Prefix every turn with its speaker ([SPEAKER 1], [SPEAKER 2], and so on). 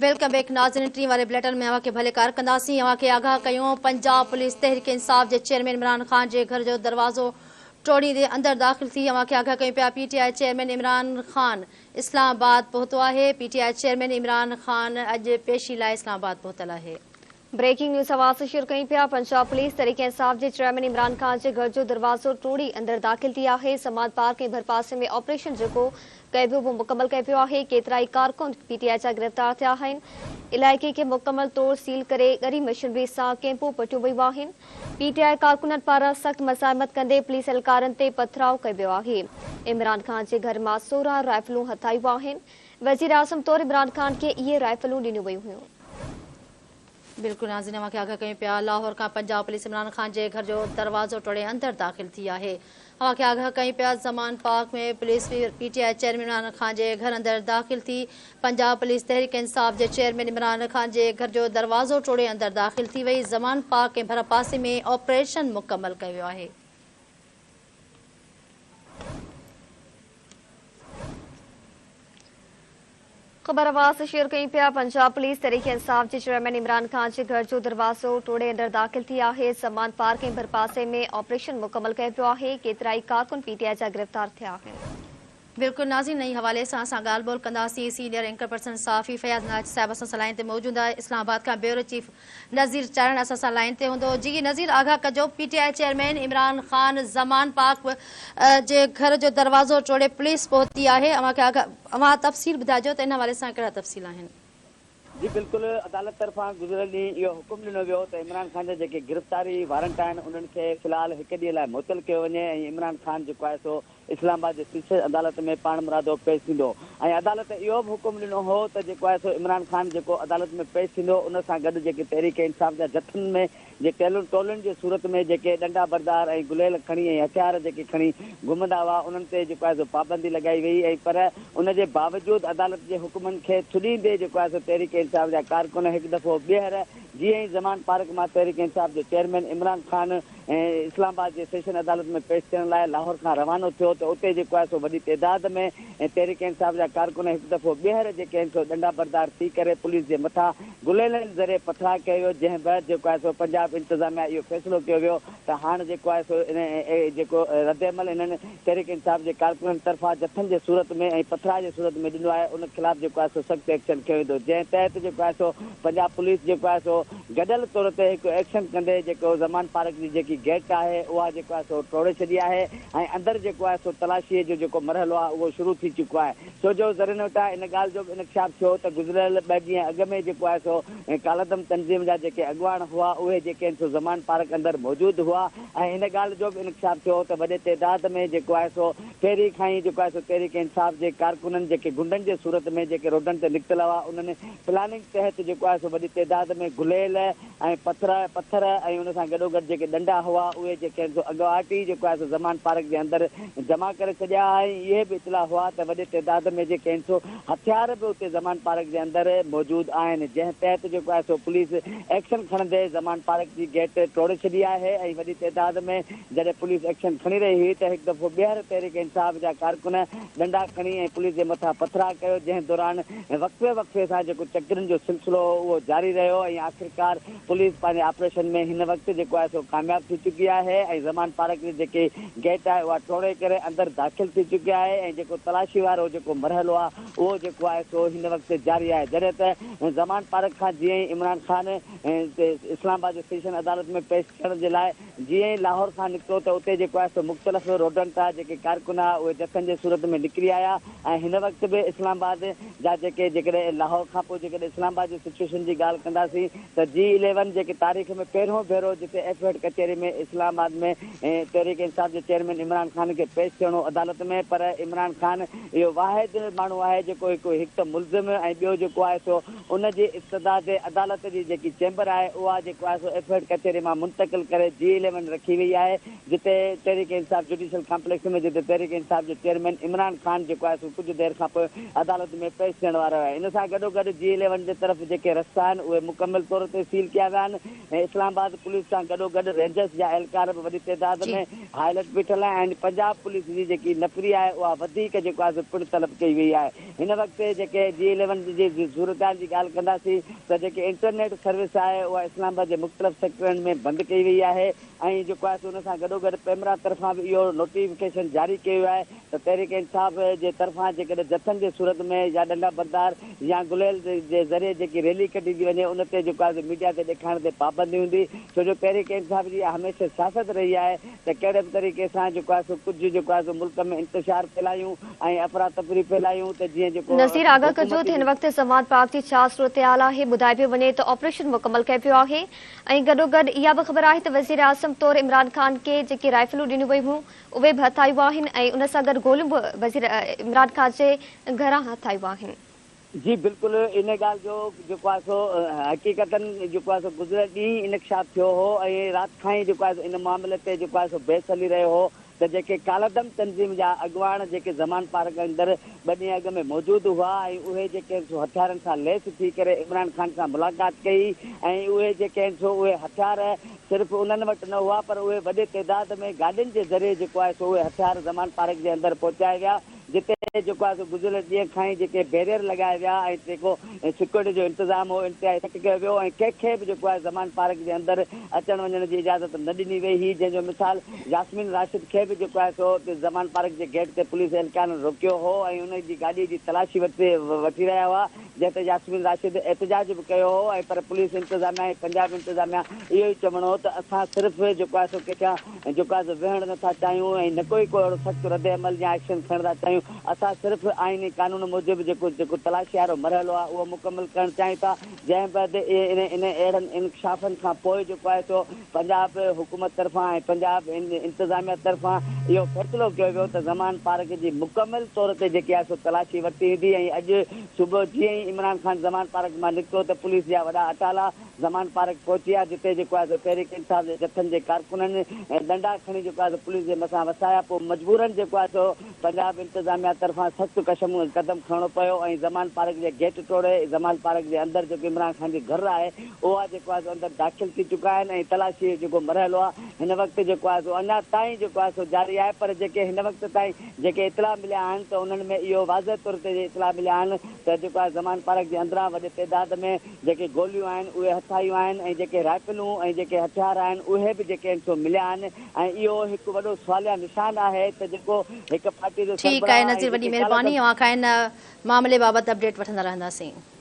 [SPEAKER 1] Welcome back ناظرين ٽين واري بليٽن ۾ اوهان کي ڀليڪار ڪنداسين. اوهان کي آگاهه ڪيون پنجاب پوليس تحريڪ انصاف جي چيئرمين عمران خان جي گهر جو دروازو ٽوڙيندي اندر داخل ٿي. اوهان کي آگاهه ڪيون پيا P T I chairman Imran Khan Islamabad پهتو آهي. P T I chairman Imran Khan اڄ پيشي لاء اسلام آباد پهتل آهي.
[SPEAKER 2] بريڪنگ نيوز اوهان سان شيئر ڪيون پيا پنجاب پوليس تحريڪ انصاف جي چيئرمين عمران خان جي گهر جو دروازو ٽوڙي اندر داخل ٿي آهي. زمان پارڪ ۽ ڀرپاسي ۾ آپريشن جيڪو ڪيو ويو اهو مڪمل ڪيو ويو آهي. ڪيترائي ڪارڪن پي ٽي آء جا گرفتار ٿيا آهن. علائقي کي مڪمل طور سيل ڪري ڳري مشنري سان ڪيمپون پٽيون ويون آهن. پي ٽي آء ڪارڪنن پاران سخت مزاحمت ڪندي پوليس اهلڪارن تي پٿراء ڪيو ويو آهي. عمران خان جي گهر مان 16 رائفلون هٿ آيون آهن. وزيراعظم طور عمران خان کي اهي رائفلون ڏنيون ويون هيون.
[SPEAKER 1] بلڪل ناظرين اوهان کي آگاهه ڪيون پيا لاهور کان پنجاب پوليس عمران خان جي گهر جو دروازو ٽوڙي اندر داخل ٿي آهي. اوهان کي آگاهه ڪيون پيا Zaman Park ۾ police P T I chairman Imran Khan جي گهر اندر داخل ٿي. پنجاب پوليس تحريڪ انصاف جي چيئرمين عمران خان جي گهر جو دروازو ٽوڙي اندر داخل ٿي وئي. زمان پارڪ ۽ ڀرپاسي ۾ آپريشن مڪمل ڪيو ويو آهي.
[SPEAKER 2] خبر اوهان سان شيئر ڪيون پيا پنجاب پوليس تحريڪ انصاف جي چيئرمين عمران خان جي گهر جو دروازو ٽوڙي اندر داخل ٿي آهي. زمان پارڪ ۽ ڀرپاسي ۾ آپريشن مڪمل ڪيو ويو آهي. ڪيترائي ڪارڪن پي ٽي آء جا گرفتار ٿيا آهن.
[SPEAKER 1] بلڪل ناظرين انهي حوالي سان اسان ڳالهه ٻولهه ڪنداسين سينيئر اينڪر پرسن صحافي فياض ناچ صاحب اسان سان لائين تي موجود آهي اسلام آباد کان بيورو چيف نذير چارڻ اسان سان لائين تي هوندو. جي نذير آگاهه ڪجو P T I chairman Imran Khan Zaman Park جي گهر جو دروازو ٽوڙي پوليس پهتي آهي اوهان کي آگاهه اوهان تفصيل ٻڌائجو ته ان حوالي سان ڪهڙا تفصيل آهن.
[SPEAKER 3] جي بلڪل عدالت طرفان گذريل ڏينهن اهو حڪم ڏنو ويو ته عمران خان جا جيڪي گرفتاري وارنٽ آهن انهن کي في الحال هڪ ڏينهن لاء معطل ڪيو وڃي ۽ عمران خان جيڪو آهي سو اسلام آباد جي سيشن عدالت ۾ پاڻمرادو پيش ٿيندو ۽ عدالت اهو به حڪم ڏنو هو ته جيڪو آهي سو عمران خان جيڪو عدالت ۾ پيش ٿيندو ان سان گڏ جيڪي تحريڪ انصاف جا جٿن ۾ جي ٽيلن ٽولن جي صورت ۾ جيڪي ڏنڊا بردار ۽ گليل کڻي ۽ هٿيار جيڪي کڻي گهمندا هئا انهن تي جيڪو آهي سو پابندي لڳائي وئي ۽ پر ان جي باوجود عدالت جي حڪمن کي ٿڏيندي جيڪو آهي سو تحريڪ انصاف جا ڪارڪن هڪ دفعو ٻيهر جيئن ئي زمان پارڪ مان تحريڪ انصاف جو چيئرمين عمران خان اسلام آباد جي سيشن عدالت ۾ پيش ٿيڻ لاء لاهور کان روانو ٿيو ته اتي جيڪو آهي سو وڏي تعداد ۾ تحريڪ انصاف جا ڪارڪن هڪ دفعو ٻيهر جيڪي آهن سو ڏنڊا بردار ٿي ڪري پوليس جي مٿان گليلن ذريعي پٿراء ڪيو ويو جنهن بعد جيڪو آهي سو پنجاب انتظاميا اهو فيصلو ڪيو ويو ته هاڻ جيڪو آهي سو جيڪو ردعمل انهن تحريڪ انصاف جي ڪارڪنن طرفان جٿن جي صورت ۾ ۽ پٿراء جي صورت ۾ ڏنو آهي ان خلاف جيڪو آهي سو سخت ايڪشن کنيو ويندو جنهن تحت جيڪو آهي سو پنجاب پوليس جيڪو آهي سو گڏيل طور تي هڪ ايڪشن ڪندي جيڪو زمان پارڪ جي جيڪي گيٽ آهي اها جيڪو آهي سو ٽوڙي ڇڏي آهي ۽ اندر جيڪو آهي سو تلاشيء جو جيڪو مرحلو آهي اهو شروع ٿي چڪو آهي ڇو جو ذريعن وٽان ان ڳالهه جو به انڪشاف ٿيو ته گذريل ٻه ڏينهن اڳ ۾ جيڪو آهي سو ڪالعدم تنظيم جا جيڪي اڳواڻ هئا اهي جيڪي آهن سو زمان پارڪ اندر موجود هئا ۽ ان ڳالهه جو به انڪشاف ٿيو ته وڏي تعداد ۾ جيڪو آهي سو پهرين کان ئي جيڪو آهي سو تحريڪ انصاف جي ڪارڪنن جيڪي غنڊن جي صورت ۾ جيڪي روڊن تي نڪتل هئا انهن پلاننگ تحت جيڪو آهي سو وڏي تعداد ۾ گليل ۽ پٿر پٿر ۽ ان سان گڏوگڏ جيڪي ڏنڊا هئا اهي جيڪي آهن سو اڳواٽ ئي جيڪو آهي سو زمان پارڪ جي اندر جمع ڪري ڇڏيا ها ۽ اهي به اطلاع هئا ته وڏي تعداد ۾ جيڪي آهن سو هٿيار به اتي زمان پارڪ جي اندر موجود آهن جنهن تحت جيڪو آهي سو پوليس ايڪشن کڻندي زمان پارڪ جي گيٽ ٽوڙي ڇڏي آهي ۽ وڏي تعداد ۾ جڏهن پوليس ايڪشن کڻي رهي هئي ته هڪ دفعو ٻيهر تحريڪ انصاف جا ڪارڪن ڏنڊا کڻي ۽ پوليس جي مٿان پٿراء ڪيو جنهن دوران وقفي وقفي سان جيڪو چڪرين جو سلسلو هو اهو جاري رهيو ۽ آخرڪار پوليس پنهنجي آپريشن ۾ هن وقت جيڪو آهي سو ڪامياب ٿي چڪي آهي ۽ زمان پارڪ جي جيڪي گيٽ آهي اها ٽوڙي ڪري اندر داخل ٿي چڪي آهي ۽ جيڪو تلاشي وارو جيڪو مرحلو آهي اهو جيڪو آهي سو هن وقت جاري آهي جڏهن ته زمان پارڪ کان جيئن ئي عمران خان اسلام آباد جي سيشن عدالت ۾ پيش ٿيڻ جي لاء جيئن ئي لاهور کان نڪتو ته اتي جيڪو آهي سو مختلف روڊن تان جيڪي ڪارڪن هئا اهي جٿن جي صورت ۾ نڪري آيا ۽ هن وقت به اسلام آباد جا جيڪي جيڪڏهن لاهور کان پوء جيڪڏهن اسلام آباد جي سچوئيشن جي ڳالهه ڪنداسين ته جي اليون جيڪي تاريخ ۾ پهريون ڀيرو جتي ايف ايٽ ڪچهري ۾ اسلام آباد ۾ تحريڪ انصاف جي چيئرمين عمران خان کي پيش ٿيڻو عدالت ۾ پر عمران خان اهو واحد ماڻهو آهي جيڪو هڪ هڪ ته ملزم ۽ ٻيو جيڪو آهي سو ان جي استدعا تي عدالت جي جيڪي چيمبر آهي اها جيڪو آهي سو ايف ايٽ ڪچهري مان منتقل ڪري جي اليون رکي وئي آهي جتي تحريڪ انصاف جوڊيشل ڪامپليڪس ۾ جتي تحريڪ انصاف جو چيئرمين عمران خان جيڪو آهي سو ڪجهه دير کان پوء عدالت ۾ پيش ٿيڻ وارو آهي ان سان گڏوگڏ جي اليون جي طرف جيڪي رستا آهن اهي مڪمل طور تي. سيل ڪيا ويا آهن ۽ اسلام آباد پوليس سان گڏوگڏ رينجرز جا اهلڪار به وڏي تعداد ۾ هاء الرٽ بيٺل آهن ۽ پنجاب پوليس جي جيڪي نفري آهي اها وڌيڪ جيڪو آهي سو پڻ طلب ڪئي وئي آهي. هن وقت جيڪي جي اليون جي صورتحال جي ڳالهه ڪنداسين ته جيڪي انٽرنيٽ سروس آهي اها اسلام آباد جي مختلف سيڪٽرن ۾ بند ڪئي وئي آهي ۽ جيڪو آهي سو ان سان گڏوگڏ پيمرا طرفان به اهو نوٽيفڪيشن جاري ڪيو ويو آهي ته تحريڪ انصاف جي طرفان جيڪڏهن جٿن جي صورت ۾ يا ڏنڊا بردار يا گليل جي ذريعي جيڪي ريلي ڪڍي ٿي وڃي ان تي جيڪو آهي سو ميڊيا تي ڏيکارڻ تي پابندي هوندي ڇو جو تحريڪ انصاف جي اها هميشه سياست رهي آهي ته ڪهڙي به طريقي سان جيڪو آهي سو ڪجهه جيڪو آهي سو ملڪ ۾ انتشار ڦهلايون ۽ افراتفري ڦهلايون ته جيئن جيڪو
[SPEAKER 2] نذير آگاهه ڪجو
[SPEAKER 3] حڪومتي
[SPEAKER 2] ته هن وقت زمان پارڪ جي ڇا صورتحال آهي ٻڌايو پيو وڃي ته آپريشن مڪمل ڪيو ويو آهي ۽ گڏوگڏ اها به خبر آهي ته وزيراعظم طور عمران خان کي جيڪي رائفلون ڏنيون ويون هيون اهي به هٿ آيون آهن ۽ ان سان گڏ گوليون به وزير عمران خان جي گهران هٿ آيون آهن.
[SPEAKER 3] جي بلڪل ان ڳالهه جو جيڪو آهي سو حقيقتن جيڪو آهي سو گذريل ڏينهن ئي انڪشاف ٿيو هو ۽ رات کان ئي جيڪو آهي سو ان معاملي تي جيڪو آهي سو بحث هلي رهيو هو ته جيڪي ڪالعدم تنظيم جا اڳواڻ جيڪي زمان پارڪ اندر ٻه ڏينهن اڳ ۾ موجود هئا ۽ اهي جيڪي آهن سو هٿيارن سان ليس ٿي ڪري عمران خان سان ملاقات ڪئي ۽ اهي جيڪي آهن سو اهي هٿيار صرف انهن وٽ نه هئا پر اهي وڏي تعداد ۾ گاڏين جي ذريعي جيڪو آهي سو اهي هٿيار زمان پارڪ جي اندر پهچايا ويا جتي جيڪو آهي سو گذريل ڏينهن کان ئي جيڪي بيريئر لڳايا ويا ۽ جيڪو سيڪيورٽي جو انتظام هو انتهائي سخت ڪيو ويو ۽ ڪنهن کي به جيڪو آهي زمان پارڪ جي اندر اچڻ وڃڻ جي اجازت نه ڏني وئي هئي جنهن جو مثال ياسمين راشد کي به جيڪو آهي سو زمان پارڪ جي گيٽ تي پوليس اهلڪارن روڪيو هو ۽ ان جي گاڏي جي تلاشي وٺي رهيا هئا جنهن تي ياسمين راشد احتجاج به ڪيو هو ۽ پر پوليس انتظاميا ۽ پنجاب انتظاميا اهو ئي چوڻ هو ته اسان صرف جيڪو آهي سو ڪنهن کان جيڪو آهي سو وڙهڻ نه ٿا چاهيون ۽ نه ڪو ئي ڪو اهڙو سخت رد عمل يا ايڪشن کڻڻ ٿا چاهيون اسان صرف آئيني قانون موجب جيڪو جيڪو تلاشي وارو مرحلو آهي اهو مڪمل ڪرڻ چاهيون ٿا جنهن بعد ان ان اهڙن انڪشافن کان پوء جيڪو آهي سو پنجاب حڪومت طرفان ۽ پنجاب انتظاميا طرفان اهو فيصلو ڪيو ويو ته زمان پارڪ جي مڪمل طور تي جيڪي آهي سو تلاشي ورتي ويندي ۽ اڄ صبح جيئن ئي عمران خان زمان پارڪ مان نڪتو ته پوليس جا وڏا اٽالا زمان پارڪ پهچي ويا جتي جيڪو آهي سو تحريڪ انصاف جي جٿن جي ڪارڪنن ڏنڊا کڻي جيڪو آهي سو پوليس جي مٿان وسايا پوء مجبورن جيڪو آهي سو پنجاب انتظاميا طرفان سخت قشم قدم کڻڻو پيو ۽ زمان پارڪ جي گيٽ ٽوڙي زمان پارڪ جي اندر جيڪو عمران خان جي گهر آهي اها جيڪو آهي سو اندر داخل ٿي چڪا آهن ۽ تلاشي جو جيڪو مرحلو آهي هن وقت جيڪو آهي سو اڃا تائين جيڪو آهي سو جاري آهي پر جيڪي هن وقت تائين جيڪي اطلاع مليا آهن ته انهن ۾ اهو واضح طور تي اطلاع مليا آهن ته جيڪو آهي زمان پارڪ جي اندران وڏي تعداد ۾ جيڪي گوليون آهن اهي هٿ آيون آهن ۽ جيڪي رائفلون ۽ جيڪي هٿيار آهن اهي به جيڪي آهن سو مليا آهن ۽ اهو هڪ وڏو سواليا نشان آهي ته جيڪو هڪ پارٽي جو
[SPEAKER 1] ٺيڪ آهي
[SPEAKER 3] سربراهه ۽
[SPEAKER 1] نذير وڏي
[SPEAKER 3] جيڪي
[SPEAKER 1] مهرباني
[SPEAKER 3] ڪالعدم
[SPEAKER 1] اوهان کان ان معاملي بابت اپڊيٽ وٺندا رهنداسين.